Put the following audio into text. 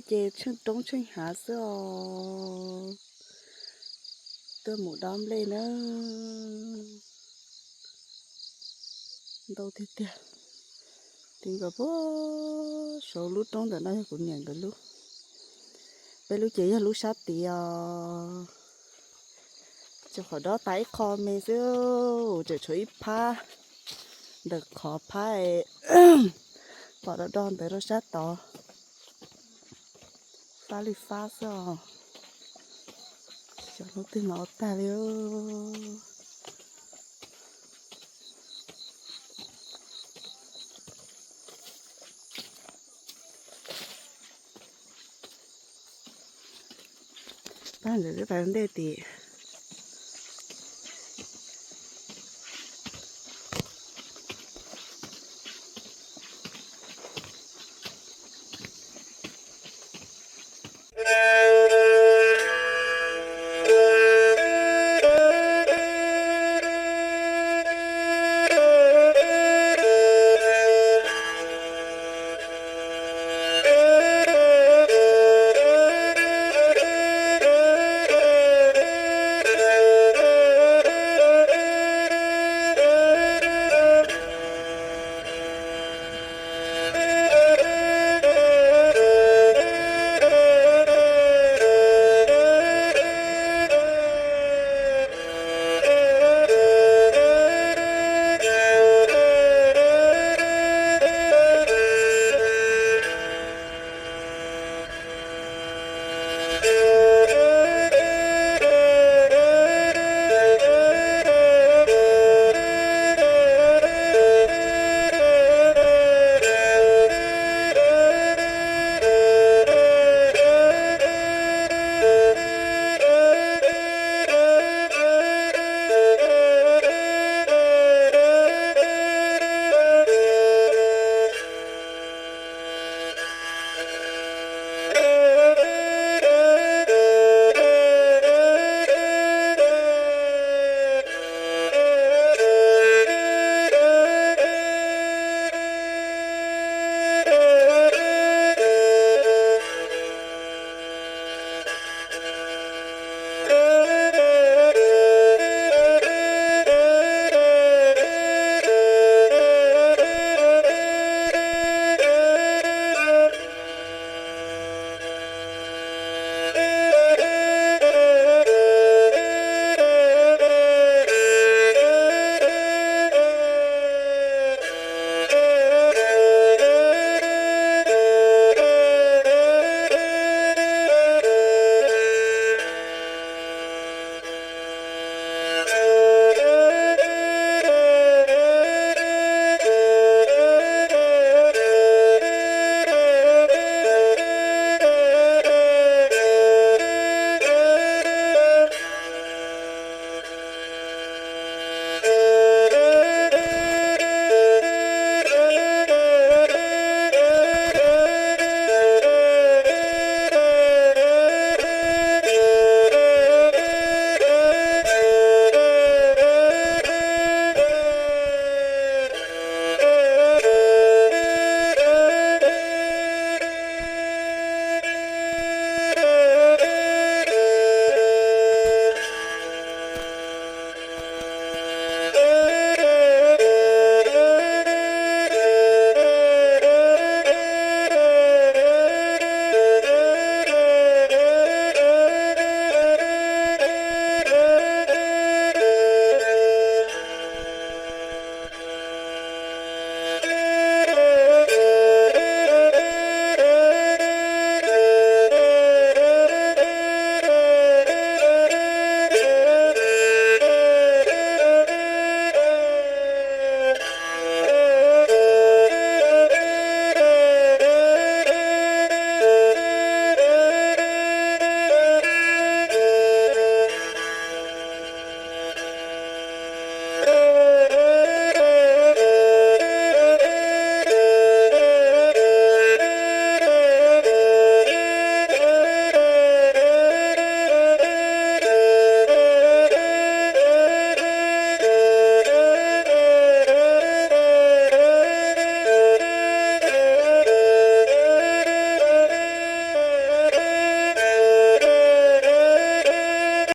ces tsheej roob tsheej hav xwb os. Tuaj mus dob nplej na. Ntau tiag tiag. Tim nkawd puag saum lub roob ntawm no yog kuv niam nkawd lub. Peb lub ces yog lub sab tid os. Tsuas qhov dob tas ib qho me xwb, tseem tshuav ib phab ntawm qhov phab pom do do ntawd rau sab tod. Fab li fab xwb os. Xyov hnub twg no tag li. Pab ntawd twb tas ntej tim.